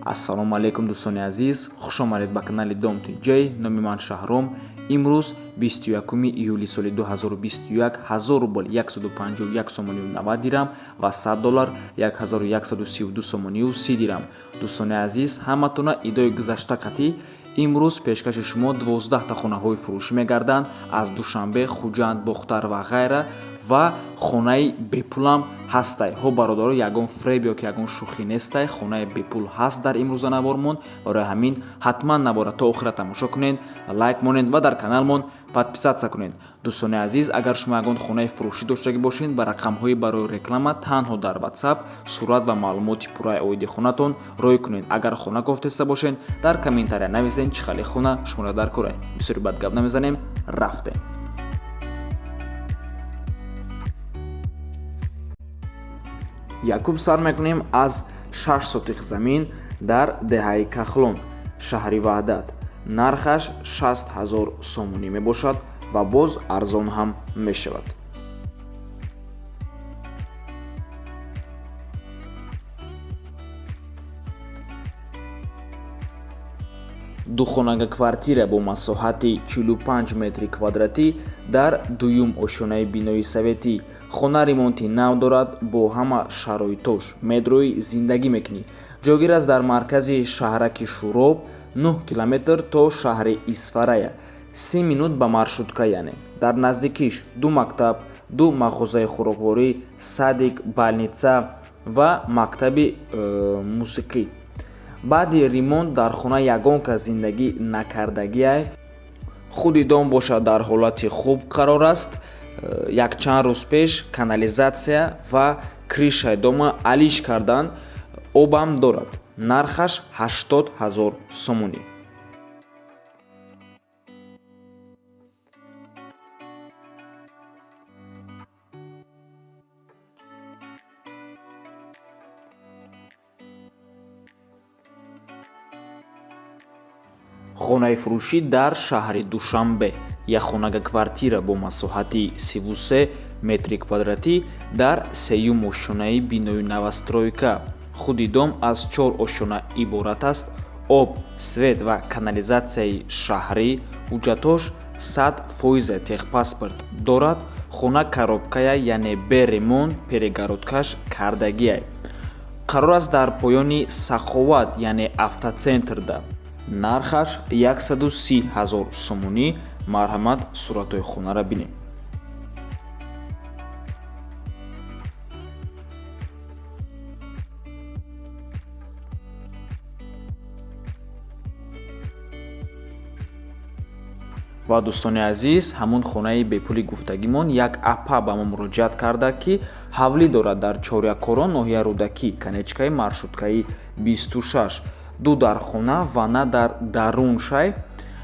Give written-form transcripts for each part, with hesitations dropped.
Ассалому алайкум, дӯстони азиз, хуш омадед ба канали Дом ТЖ. Номи ман Шаҳром. Имрӯз 21 июли соли 2021, 1000 рубл 151 сомонию 90 дирам ва 100 доллар 1132 сомонию 30 дирам. Дӯстони азиз, ҳаматона идои гузашта қатӣ имрӯз пешкаши шумо 12та хонаҳои фурӯшӣ мегарданд аз Душанбе, Хуҷанд, Бохтар ва ғайра, ва хонаи бепулам ҳастай. Ҳо, бародаро, ягон фреб ё ки ягон шӯхӣ нестай, хонаи бепул ҳаст дар имрӯза навормон. Барои ҳамин ҳатман навора то охира тамошо кунед, лайк монед ва дар каналмон подписаться кунед. Дӯстони азиз, агар шумо ягон хонаи фурӯшӣ доштагӣ бошед, ба рақамҳои барои реклама танҳо дар WhatsApp сурат ва маълумоти пурраи оиди хонатон рой кунед. Агар хона кофтеста бошед, дар комментария нависед, чӣ хеле хона шуморо дар корай. Бисёри бад гап намезанем, рафтем. Якум сар мекунем аз 6 сотих замин дар деҳаи Кахлон, шаҳри Ваҳдат. Нархаш 60 ҳазор сомонӣ мебошад ва боз арзон ҳам мешавад. Духонага квартира бо масоҳати 45 метри квадратӣ дар дуюм ошёнаи бинои советӣ. Хона ремонти нав дорад, бо ҳама шароитош медрои зиндагӣ мекунӣ. Ҷойгир аст дар маркази шаҳраки Шӯроб, 9 километр то шаҳри Исфарая, 30 минут ба маршрутка. Яъне дар наздикиш ду мактаб, ду мағозаи хӯрокворӣ, садик, больница ва мактаби мусиқӣ. Баъди ремонт дар хона ягон кас зиндагӣ накардагиай. Худи дом бошад, дар ҳолати хуб қарор аст. Якчанд рӯз пеш канализация ва крышаи дома алиш карданд, обам дорад. Нархаш 80 ҳазор сомонӣ. Хонаи фурӯшӣ дар шаҳри Душанбе, якхонага квартира бо масоҳати 33 метри квадратӣ дар сеюм ошёнаи бинои новостройка. Худи дом аз чор ошёна иборат аст. Об, свет ва канализатсияи шаҳрӣ, ҳуҷҷатош 100%, техпаспорт дорад. Хона коробкая, яъне бе ремонт, перегородкаш кардагиай. Қарор аст дар поёни Саховат, яъне автоцентрда. Нархаш 130 ҳазор сомонӣ. Марҳамат, суратҳои хонаро бинед. Ва дӯстони азиз, ҳамун хонаи бепули гуфтагимон, як апа ба мо муроҷиат карда, ки ҳавлӣ дорад дар Чорякорон, ноҳияи Рӯдакӣ, конечкаи маршруткаи 26, ду дар хона ва на дар дарун шай,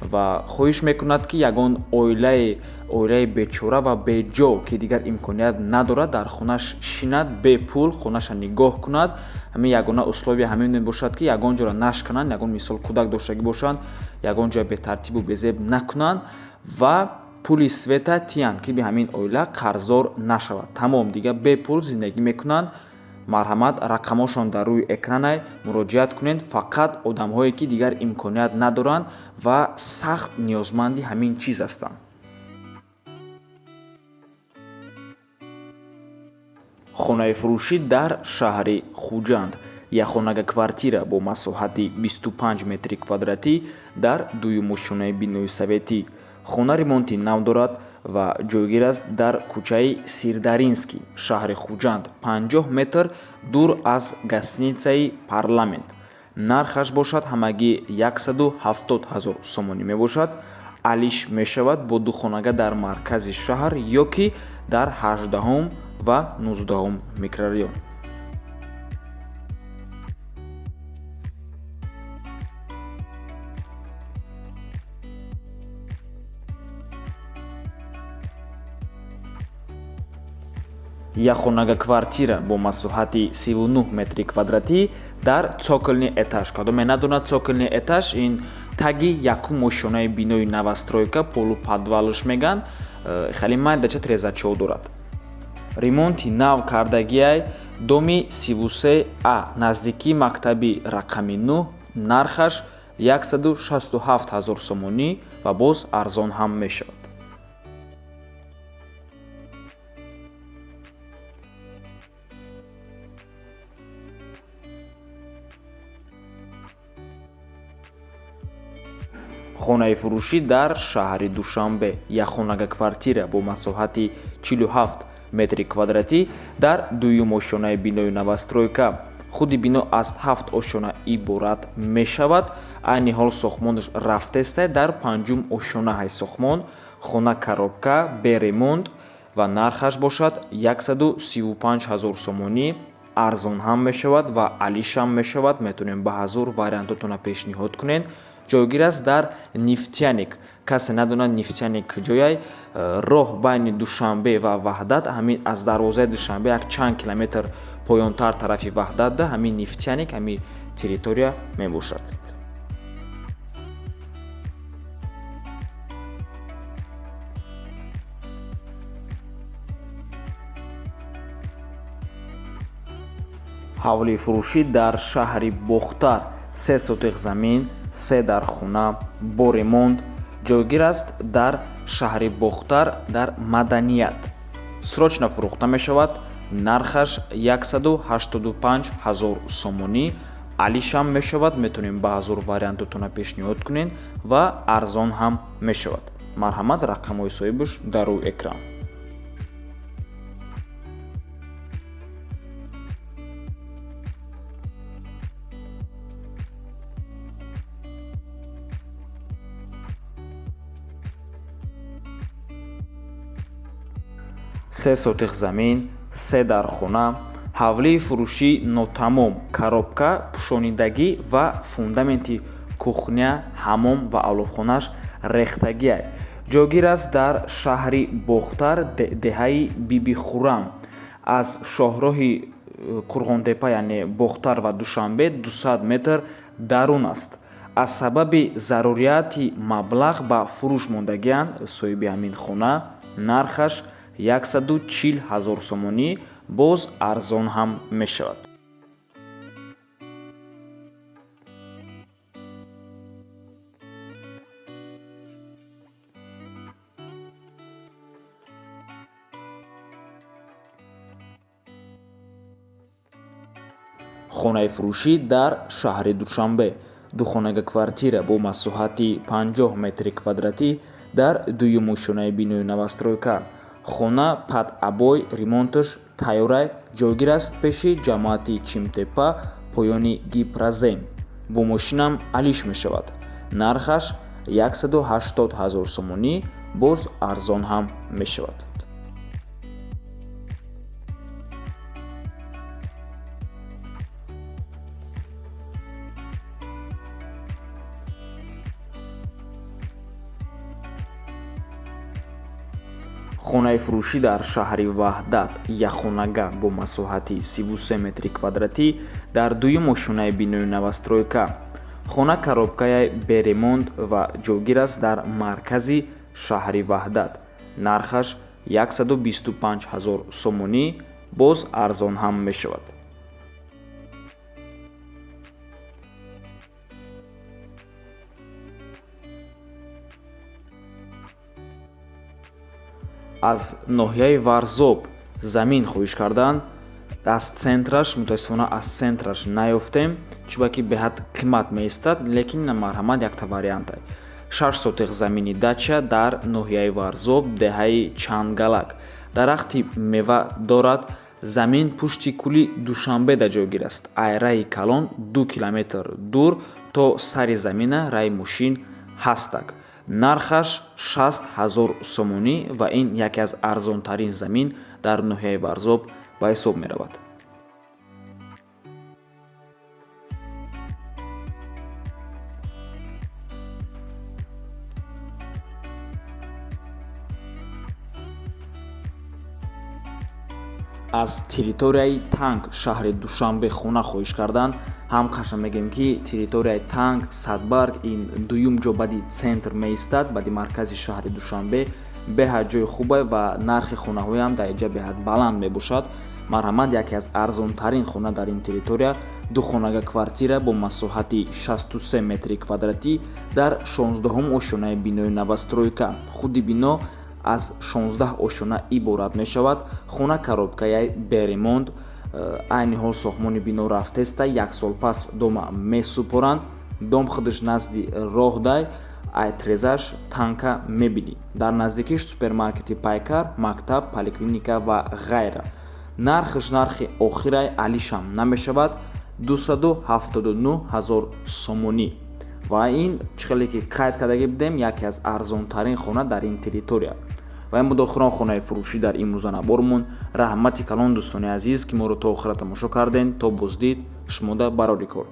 ва хоҳиш мекунад, ки ягон оилаи бечора ва беҷо, ки дигар имконият надорад, дар хонаш шинад, бепул хонаша нигоҳ кунад. Ҳамин ягона условия ҳамин мебошад, ки ягон ҷоро нашкананд, ягон мисол кӯдак доштагӣ бошанд, ягон ҷоя бетартибу безеб накунанд ва пули света тиянд, ки би ҳамин оила қарздор нашавад. Тамом, дигар бепул зиндагӣ мекунанд. Марҳамат, рақамошон дар рӯи экранай, муроҷиат кунед. Фақат одамҳое, ки дигар имконият надоранд ва сахт ниёзманди ҳамин чиз ҳастанд. Хонаи фурӯшӣ дар шаҳри Хуҷанд, якхонага квартира бо масоҳати 25 метри квадратӣ дар дуюм ошёнаи бинои советӣ. Хона ремонти нав дорад ва ҷойгир аст дар кӯчаи Сирдаринский, шаҳри Хуҷанд, 50 метр дур аз гостиницаи Парламент. Нархаш бошад, ҳамагӣ 170 ҳазор сомонӣ мебошад. Алиш мешавад бо духонага дар маркази шаҳр ё ки дар 18-ум ва 19-ум микрорайон. Якхонага квартира бо масоҳати 39 метри квадратӣ дар цокольный этаж. Кадоме надонад, цокольный этаж ин таги якум ошёнаи бинои новостройка, полуподвалш меган, хеле майдача, трезачо дорад. Ремонти нав кардагиай. Доми 33А, наздикии мактаби рақами 9, нархаш 167 ҳазор сомонӣ ва боз арзон ҳам мешавад. Хонаи фурӯшӣ дар шаҳри Душанбе, якхонага квартира бо масоҳати 47 метри квадратӣ дар дуюм ошёнаи бинои новостройка. Худи бино аз 7 ошёна иборат мешавад. Айни ҳол сохтмонаш рафтеста, дар панҷум ошёна ҳай сохтмон. Хона коробка, бе ремонт ва нархаш бошад 135 ҳазор сомонӣ. Арзон ҳам мешавад ва алишам мешавад. Метавонем ба ҳазор вариантотона пешниҳод кунем. Ҷойгир аст дар Нефтяник. Касе надонад Нефтяник куҷояй, роҳ байни Душанбе ва Ваҳдат, ҳамин аз дарвозаи Душанбе як чанд километр поёнтар тарафи Ваҳдатда ҳамин Нефтяник, ҳамин территория мебошад. Ҳавлии фурӯшӣ дар шаҳри Бохтар, 3 сотиқ замин, 3 дар хона бо ремонт, ҷойгир аст дар шаҳри Бохтар, дар Маданият. Срочно фурӯхта мешавад. Нархаш 185 ҳазор сомонӣ. Алишам мешавад, метавонем ба ҳазор вариантотона пешниҳод кунем ва арзон ҳам мешавад. Марҳамат, рақамҳои соҳибаш дар рӯи экран. 3 сотиқ замин, 3 дар хона, ҳавлии фурӯшӣ нотамом, коробка, пӯшонидагӣ ва фундаменти кухня, ҳамом ва оловхонаш рехтагиай. Ҷойгир аст дар шаҳри Бохтар, деҳаи Бибихурам. Аз шоҳроҳи Қурғонтепа, яъне Бохтар ва Душанбе 200 метр дарун аст. Аз сабаби зарурияти маблағ ба фурӯш мондагианд соҳиби ҳамин хона. Нархаш 140 ҳазор сомонӣ, боз арзон ҳам мешавад. Хонаи фурӯшӣ дар шаҳри Душанбе, духонага квартира бо масоҳати 50 метри квадратӣ дар дуюм ошёнаи бинои новостройка. Хона под обои, ремонташ тайёрай, ҷойгир аст пеши ҷамоати Чимтепа, поёни Гипрозем. Бо мошинам алиш мешавад. Нархаш 180 ҳазор сомонӣ, боз арзон ҳам мешавад. Хонаи фурӯшӣ дар шаҳри Ваҳдат, якхонага бо масоҳати 33 метри квадратӣ дар дуюм ошёнаи бинои новостройка. Хона коробкаи бе ремонт ва ҷойгир аст дар маркази шаҳри Ваҳдат. Нархаш 125 ҳазор сомонӣ, боз арзон ҳам мешавад. Аз ноҳияи Варзоб замин хоҳиш кардан, аз центраш, мутаассифона аз центраш наёфтем, чунки беҳад қимат меистад, лекин марҳамат, якта вариантай. 6 сотиқ замини дача дар ноҳияи Варзоб, деҳаи Чангалак. Дарахти мева дорад. Замин пушти кӯли Душанбеда ҷойгир аст. Ай раи калон 2 километр дур то сари замина раи мошин ҳастак. Нархаш 60 ҳазор сомонӣ ва ин яке аз арзонтарин замин дар ноҳияи Варзоб ба ҳисоб меравад. Аз территорияи Танг шаҳри Душанбе хона хоҳиш кардан, ҳам қаша мегӯем ки территорияи Танг Садбарг ин дуюм ҷо баъди центр меистад, баъди маркази шаҳри Душанбе. Беҳад ҷои хубе ва нархи хонаҳоям дар инҷа беҳад баланд мебошад. Марҳамат, яке аз арзонтарин хона дар ин территория, духонага квартира бо масоҳати 63 метри квадратӣ дар 16-ум ошёнаи бинои новостройка. Худи бино аз 16 ошёна иборат мешавад. Хона коробкаяй, бе ремонт. Айни ҳол сохтмони бино рафтеста, як сол пас дома месупоранд. Дом худаш назди роҳ дай, ай трезаш танка мебинӣ. Дар наздикиш супермаркети «Пайкар», мактаб, поликлиника ва ғайра. Нархаш нархи охирай, алишам намешавад, 279 ҳазор сомонӣ. Ва ин чӣ хеле ки қайд кардагӣ будем, яке аз арзонтарин хона дар ин территория. Ва ин буд охирон хонаи фурӯшӣ дар имрӯза набормон. Раҳмати калон, дӯстони азиз, ки моро то охира тамошо кардем. То боздид, шумода барори кор.